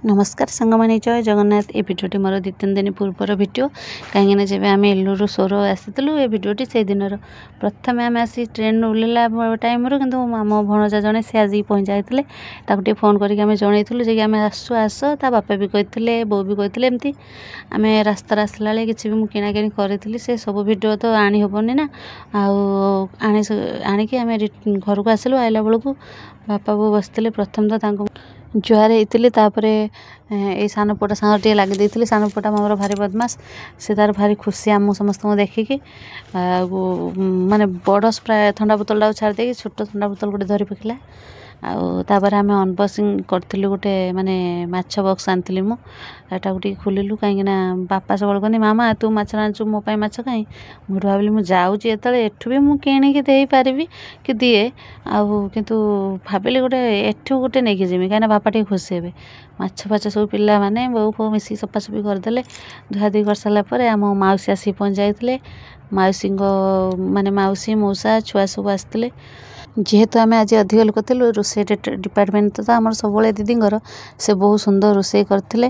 ନମସ୍କାର ସାଙ୍ଗମାନେ, ଜୟ ଜଗନ୍ନାଥ। ଏ ଭିଡ଼ିଓଟି ମୋର 2-3 ଦିନ ପୂର୍ବର ଭିଡ଼ିଓ, କାହିଁକିନା ଯେବେ ଆମେ ଏଲୁରୁ ସୋର ଆସିଥିଲୁ, ଏ ଭିଡ଼ିଓଟି ସେଇ ଦିନର। ପ୍ରଥମେ ଆମେ ଆସି ଟ୍ରେନ୍ରୁ ଓହ୍ଲେଇଲା ଟାଇମ୍ରୁ କିନ୍ତୁ ଆମ ଭଣଜା ଜଣେ ସେ ଆସିକି ପହଞ୍ଚି ଯାଇଥିଲେ। ତାକୁ ଟିକେ ଫୋନ୍ କରିକି ଆମେ ଜଣେଇଥିଲୁ ଯେ କି ଆମେ ଆସୁଛୁ, ଆସ। ତା ବାପା ବି କହିଥିଲେ, ବୋଉ ବି କହିଥିଲେ। ଏମିତି ଆମେ ରାସ୍ତାରେ ଆସିଲା ବେଳେ କିଛି ବି ମୁଁ କିଣାକିଣି କରିଥିଲି, ସେ ସବୁ ଭିଡ଼ିଓ ତ ଆଣି ହେବନି ନା। ଆଉ ଆଣି ଆଣିକି ଆମେ ଘରକୁ ଆସିଲୁ। ଆସିଲା ବେଳକୁ ବାପା ବୋଉ ବସିଥିଲେ। ପ୍ରଥମେ ତ ତାଙ୍କୁ ଜୁହାର ହେଇଥିଲି, ତାପରେ ଏଇ ସାନ ପୁଅଟା ସାଙ୍ଗରେ ଟିକେ ଲାଗି ଦେଇଥିଲି। ସାନ ପୁଅଟା ମୋର ଭାରି ବଦମାସ, ସେ ତାର ଭାରି ଖୁସି ଆମ ସମସ୍ତଙ୍କୁ ଦେଖିକି। ଆଉ ମାନେ ବଡ଼ ଥଣ୍ଡା ବୋତଲଟାକୁ ଛାଡ଼ି ଦେଇକି ଛୋଟ ଥଣ୍ଡା ବୋତଲ ଗୋଟେ ଧରି ପକେଇଲା। ଆଉ ତାପରେ ଆମେ ଅନବକ୍ସିଂ କରିଥିଲୁ ଗୋଟେ, ମାନେ ମାଛ ବକ୍ସ ଆଣିଥିଲି ମୁଁ, ଏଟାକୁ ଟିକେ ଖୋଲିଲୁ। କାହିଁକିନା ବାପା ସବୁବେଳେ କହନ୍ତି, ମାମା ତୁ ମାଛ ଆଣିଛୁ, ମୋ ପାଇଁ ମାଛ କାହିଁ? ମୁଁ ଭାବିଲି ମୁଁ ଯାଉଛି ଯେତେବେଳେ, ଏଠୁ ବି ମୁଁ କିଣିକି ଦେଇପାରିବି କି ଦିଏ, ଆଉ କିନ୍ତୁ ଭାବିଲି ଗୋଟେ ଏଠୁ ଗୋଟେ ନେଇକି ଯିବି, କାହିଁକିନା ବାପା ଟିକେ ଖୁସି ହେବେ। ମାଛ ଫାଛ ସବୁ ପିଲାମାନେ ବୋଉ ଫୋଉ ମିଶିକି ସଫାସଫି କରିଦେଲେ। ଧୁଆଧୁଇ କରିସାରିଲା ପରେ ଆମ ମାଉସୀ ଆସିକି ପହଞ୍ଚି ଯାଇଥିଲେ। ମାଉସୀଙ୍କ ମାନେ ମାଉସୀ, ମଉସା, ଛୁଆ ସବୁ ଆସିଥିଲେ। ଯେହେତୁ ଆମେ ଆଜି ଅଧିକ ଲୋକ ଥିଲୁ, ରୋଷେଇ ଡିପାର୍ଟମେଣ୍ଟ ତ ଆମର ସବୁବେଳେ ଦିଦିଙ୍କର, ସେ ବହୁତ ସୁନ୍ଦର ରୋଷେଇ କରିଥିଲେ।